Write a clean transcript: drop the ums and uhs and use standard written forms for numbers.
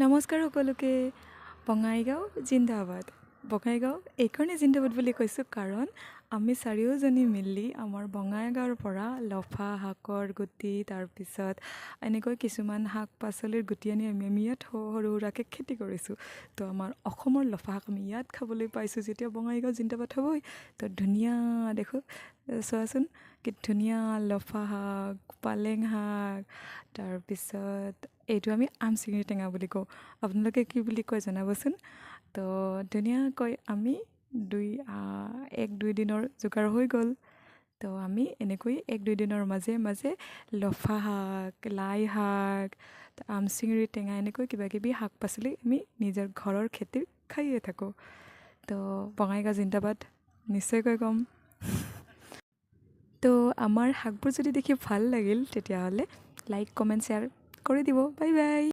নমস্কাৰ সকলোকে। বঙাইগাঁও জিন্দাবাদ! বঙাইগাঁও এইকাৰণে জিন্দাবাদ বুলি কৈছোঁ, কাৰণ আমি চাৰিওজনী মিলি আমাৰ বঙাইগাঁৱৰ পৰা লফা শাকৰ গুটি, তাৰপিছত এনেকৈ কিছুমান শাক পাচলিৰ গুটি আনি আমি ইয়াত সৰু সুৰাকৈ খেতি কৰিছোঁ। তো আমাৰ অসমৰ লফা শাক আমি ইয়াত খাবলৈ পাইছোঁ যেতিয়া বঙাইগাঁও জিন্দাবাদ হ'বই। তো ধুনীয়া দেখোঁ, চোৱাচোন কি ধুনীয়া লফা শাক, পালেং শাক। তাৰপিছত এইটো আমি আমচিঙি টেঙা বুলি কওঁ, আপোনালোকে কি বুলি কয় জনাবচোন। তো ধুনীয়াকৈ আমি 1-2 দিনৰ যোগাৰ হৈ গ'ল। তো আমি এনেকৈ 1-2 দিনৰ মাজে মাজে লফা শাক, লাই শাক, আমচিঙি টেঙা, এনেকৈ কিবা কিবি শাক পাচলি আমি নিজৰ ঘৰৰ খেতিৰ খাইয়ে থাকোঁ। তো বঙাইগাঁও জিন্দাবাদ নিশ্চয়কৈ ক'ম। তো আমাৰ শাকবোৰ যদি দেখি ভাল লাগিল, তেতিয়াহ'লে লাইক, কমেণ্ট, শ্বেয়াৰ কৰি দিব। Bye bye.